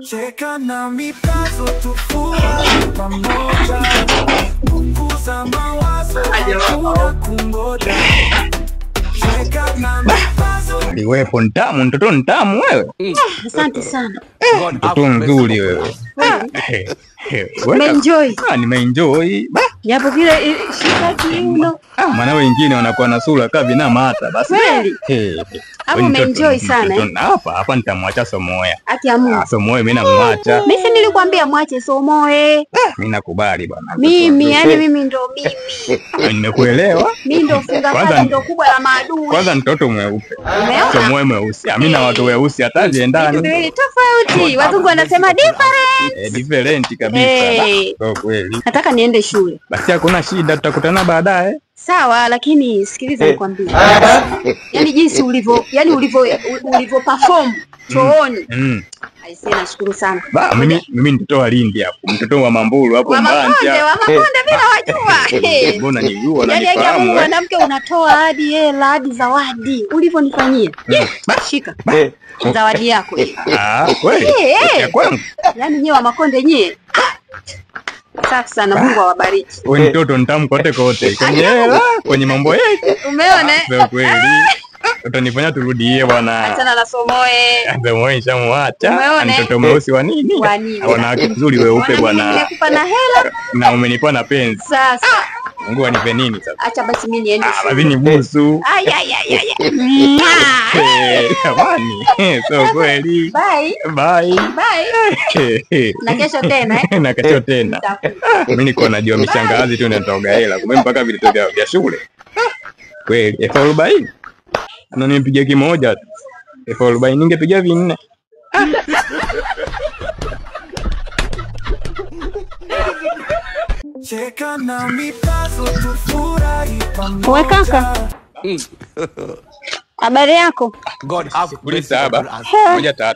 Cheka na mipazo tufurahi pamoja, kukuza mawazo hakuna kungoja. Cheka na mipazo. Liwepo ntamu, mtoto ntamu wewe. Asante sana. Mtoto mzuri wewe. Nimeenjoy. Nimeenjoy. Japo kile shika kiuno. Maana wengine wanakuwa na sura kama vinamata basi. Kweli. Hapo umeenjoy sana. Hapa hapa nitamwacha Somoya. Haki ya Mungu. Somoya mimi namwacha. Mimi si nilikwambia mwache Somoe. Mimi nakubali bwana. Mimi yani mimi ndo mimi. Nimekuelewa. Mimi ndo funga kazi ndo kubwa la maadui. Kwanza mtoto mweupe. Somoe mweusi. Mimi na watu weusi hata ziendani. Ni tofauti. Wazungu wanasema different. Different kabisa. Kwa kweli. Nataka niende shule. Basi hakuna shida, tutakutana baadaye. Sawa, lakini sikiliza nikwambie. Yaani jinsi ulivyo, yani ulivyo perform chooni. Aisee, nashukuru sana. Ba, mimi mtoto wa Lindi hapo. Mtoto wa Mambulu hapo Mbanja. Wa Makonde bila wajua. Mbona nijua na nifahamu. Yaani mwanamke unatoa hadi hela, hadi zawadi. Ulivyonifanyia. Shika. Zawadi yako hiyo. Kweli. Ya kwangu. Yaani nyewe wa Makonde nyie. Safi sana, Mungu awabariki. Wewe mtoto nitamu kote kote. Kwenye hela, kwenye mambo yetu. Umeona? Ndio kweli. Utanifanya turudie bwana. Achana na Somoe. Somoe nishamwacha. Mtoto mweusi wa nini? Wanawake wazuri weupe bwana. Nimekupa na hela na umenipa na penzi. Sasa Mungu anipe nini sasa? Acha basi mimi niende. Basi ni busu. Ay ay ay ay. Jamani. So kweli. Bye. Bye. Bye. Na kesho tena eh? Na kesho tena. Mimi niko najua mishangazi tu inatoka hela. Kumbe mpaka vitu vya shule. Kweli 1040. Na nimepiga kimoja tu. 1040 ningepiga vinne. Cheka na mipazo tufurahi pamoja. Wewe kaka. Habari yako? God have 07 13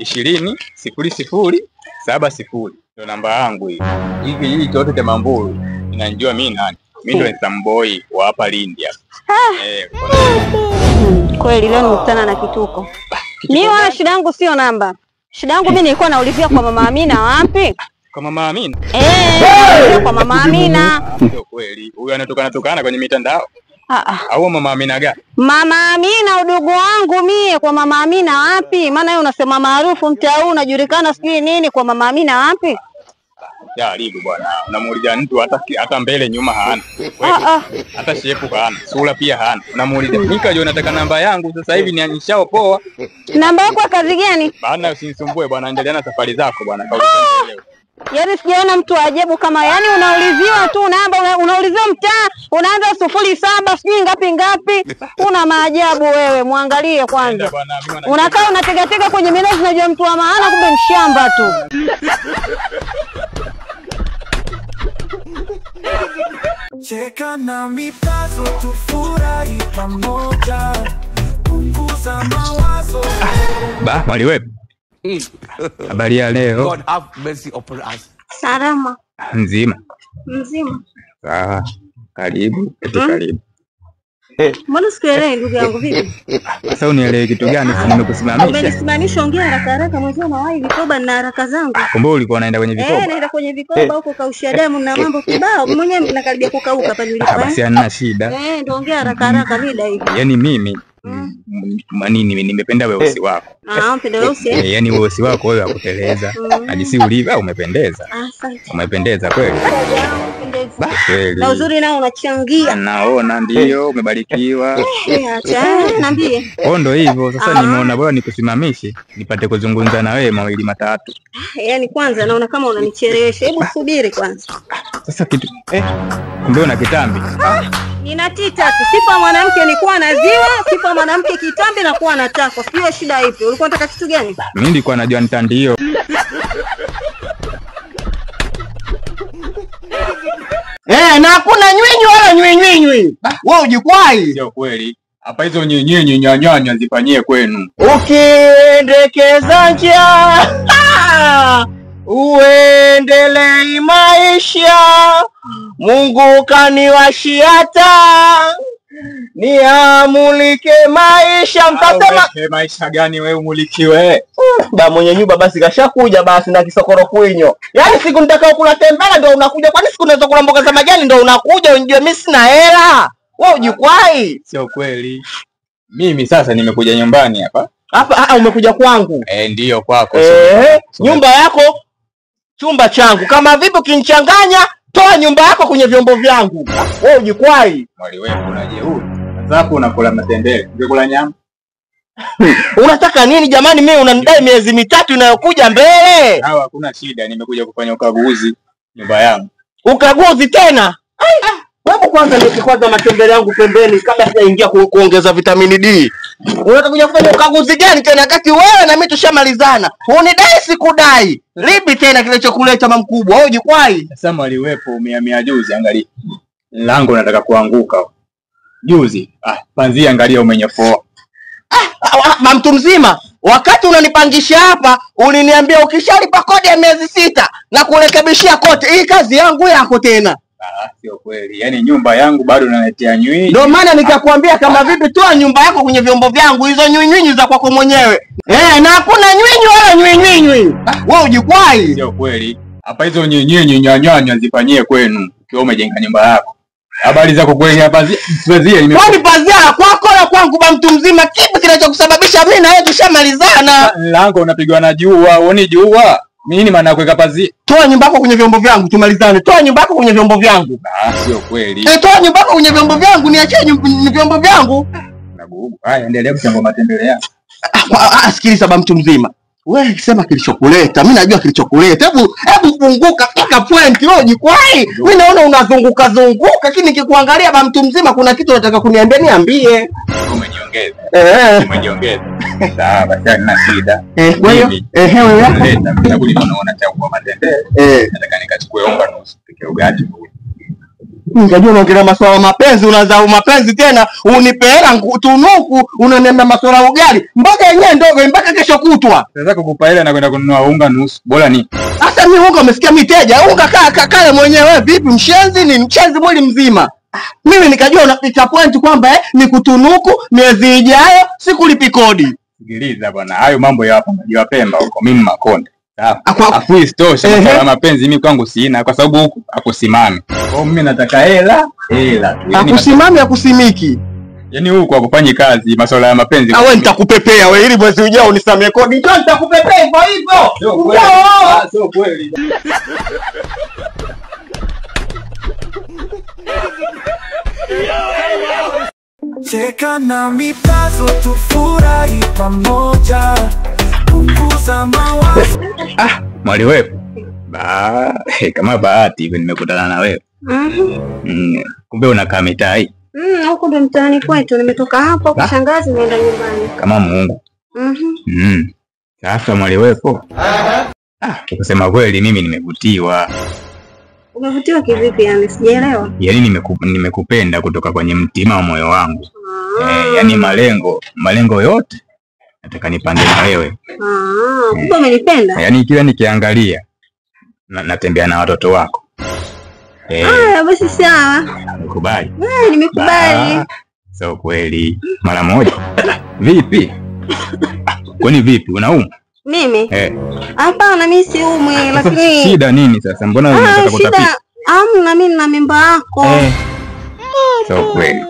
20 00 70 ndio namba yangu hii. Hiki hii chote cha Mambulu inanijua mimi nani. Mimi ndio Samboi wa hapa Lindi hapa. Kweli leo nimekutana na kituko. Mimi wala shida yangu sio namba. Shida yangu mimi nilikuwa naulizia kwa Mama Amina wapi? Kwa Mama Amina? Kwa Mama Amina. Sio kweli. Huyu anatokana kwenye mitandao. Au Mama Amina gani? Mama Amina udugu wangu mie, kwa Mama Amina wapi? Maana wewe unasema maarufu mtaa huu unajulikana sijui nini, kwa Mama Amina wapi? Jaribu bwana. Unamuuliza mtu hata mbele nyuma hana. Hata shepu hana, sura pia hana. Unamuuliza nikajua nataka namba yangu sasa hivi ni nishaopoa. Namba yako ya kazi gani? Bana usinisumbue bwana, endelea na safari zako bwana. Yaani sijaona mtu ajabu kama yani unauliziwa tu namba, unauliziwa mtaa, unaanza 07 sijui ngapi ngapi. Una maajabu wewe, muangalie kwanza. Unakaa unategatega kwenye minazi, unajua mtu wa maana kumbe mshamba tu. Cheka na mipazo tufurahi pamoja, punguza mawazo. Ba, mwaliwe. Habari ya leo. God have mercy upon us. Salama. Nzima. Mzima. Sawa. Karibu, karibu. Mbona sikuelewi ndugu yangu vipi? Sasa unielewe kitu gani? Nimekusimamisha. Umenisimamisha, ongea haraka haraka mwanzo na wahi vikoba na haraka zangu. Kumbe ulikuwa unaenda kwenye vikoba? Naenda kwenye vikoba huko kaushia damu na mambo kibao. Mwenyewe nakaribia kukauka hapa nilipo. Basi hana shida. Ndio ongea haraka haraka mida hivi. Yaani mimi manini nimependa weusi wako. Mpenda weusi eh? Yaani weusi wako wewe hakuteleza. Na jinsi ulivyo umependeza. Asante. Umependeza kweli. Kweli. Na uzuri nao unachangia. Naona ndio umebarikiwa. Acha niambie. Ndio hivyo sasa nimeona bora nikusimamishe nipate kuzungumza na wewe mawili matatu. Yaani kwanza naona kama unanichelewesha. Hebu subiri kwanza. Sasa kitu kumbe una kitambi. Nina tita tu. Sifa mwanamke ni kuwa na ziwa, sifa mwanamke kitambi na kuwa na tako. Sio shida ipi? Ulikuwa unataka kitu gani? Mimi nilikuwa najua nitandio. Na hakuna nywinywi wala nywinywinywi. Wewe ujikwai. Sio kweli. Hapa hizo nywinywi nyanyanya zifanyie kwenu. Ukiendekeza njia uendelee maisha, Mungu kaniwashia taa, Niamulike maisha mtasema maisha gani wewe umulikiwe? Ba mwenye nyumba basi kashakuja basi na kisokoro kwinyo. Yaani siku nitakao kula tembele ndio unakuja. Kwani siku naweza kula mboga za majani ndio unakuja unjue mimi sina hela. Wewe ujikwai. Sio kweli. Mimi sasa nimekuja nyumbani hapa. Hapa umekuja kwangu. Ndio kwako. Nyumba yako chumba changu. Kama vipi ukinichanganya toa nyumba yako kwenye vyombo vyangu. Wewe ujikwai. Mwali wewe unajeuri. Sasa hapo unakula matembele, ungekula nyama. Unataka nini jamani? Mimi unanidai miezi mitatu inayokuja mbele. Hawa hakuna shida, nimekuja kufanya ukaguzi nyumba yangu. Ukaguzi tena? Hebu kwanza niweke kwanza matembele yangu pembeni kabla sijaingia kuongeza vitamini D. Unataka kuja kufanya ukaguzi gani tena kati wewe na mimi tushamalizana? Unidai sikudai. Lipi tena kilichokuleta mama mkubwa? Wewe ujikwai. Sasa mwaliwepo umehamia juzi, angalia. Lango nataka kuanguka. Juzi. Panzia angalia umenyofoa. Mtu mzima, wakati unanipangisha hapa uliniambia ukishalipa kodi ya miezi 6 na kurekebishia kote. Hii kazi yangu yako tena. Sio kweli. Yaani nyumba yangu bado unaletea nywi. Ndio maana nikakwambia kama vipi toa nyumba yako kwenye vyombo vyangu, hizo nywi za kwako mwenyewe. Na hakuna nywi wala nywi. Wewe ujikwai. Sio kweli. Hapa hizo nywi nyanyanya zifanyie kwenu ukiwa umejenga nyumba yako. Habari za kukuwekea pazia, pazia ime. Kwani pazia kwako na kwangu ba mtu mzima, kipi kinachokusababisha mimi na wewe tushamalizana? Lango unapigwa na jua, uone jua. Nini maana kuweka pazia? Toa nyumba yako kwenye vyombo vyangu tumalizane. Toa nyumba yako kwenye vyombo vyangu. Sio kweli. Toa nyumba yako kwenye vyombo vyangu, niachie vyombo vyangu. Nagugu. Haya, endelea kuchambua matembele yako. Sikiliza ba mtu mzima. Wewe sema kilichokuleta, mimi najua kilichokuleta. Hebu funguka fika point wewe ujikwai. Mimi naona unazunguka zunguka, lakini nikikuangalia ba mtu mzima kuna kitu unataka kuniambia, niambie. Umejiongeza. Umejiongeza. Sawa, basi nina shida. Kwa hiyo wewe yako. Leta mtakuja unaona cha kwa matembele. Nataka nikachukue unga nusu peke ugali. Nikajua unaongelea masuala mapenzi, unaanza mapenzi tena, unipe hela tunuku, unaniambia masuala ugali. Mboga yenyewe ndogo mpaka kesho kutwa. Sasa kukupa hela na kwenda kununua unga nusu, bora ni. Sasa mimi unga umesikia miteja, unga kaa mwenyewe vipi mshenzi ni mchenzi mwili mzima. Mimi nikajua unapita point kwamba nikutunuku miezi ijayo sikulipi kodi. Sikiliza bwana, hayo mambo ya hapa mji wa Pemba huko, mimi Makonde. Afu isitoshe masuala mapenzi mimi kwangu sina kwa sababu huku hakusimami. Kwa mimi nataka hela, hela tu. Hakusimami hakusimiki. Yaani huku hakufanyi kazi masuala ya mapenzi. Wewe nitakupepea wewe ili mwezi ujao unisamee kodi. Njoo nitakupepea hivyo hivyo. Sio kweli. Sio kweli. Cheka na mipazo tufurahi pamoja. Punguza mawazo. Mwaliwepo. Kama bahati hivi nimekutana na wewe. Kumbe unakaa mitaa hii. Huko ndo mtaani kwetu, nimetoka hapo kwa shangazi nimeenda nyumbani. Kama Mungu. Sasa mwaliwepo. Kusema kweli mimi nimevutiwa. Umevutiwa kivipi yani? Sijaelewa. Yaani nimekupenda kutoka kwenye mtima wa moyo wangu. Yaani malengo yote nataka nipange na wewe. Kumbe umenipenda? Yaani kila nikiangalia natembea na watoto wako. Basi sawa. Nimekubali. Nimekubali. Sio kweli. Mara moja. Vipi? Kwani vipi unaumwa? Mimi? Hapana mimi siumwi lakini shida nini sasa? Mbona unataka kutapika? Hamna, mimi nina mimba yako. Sio kweli.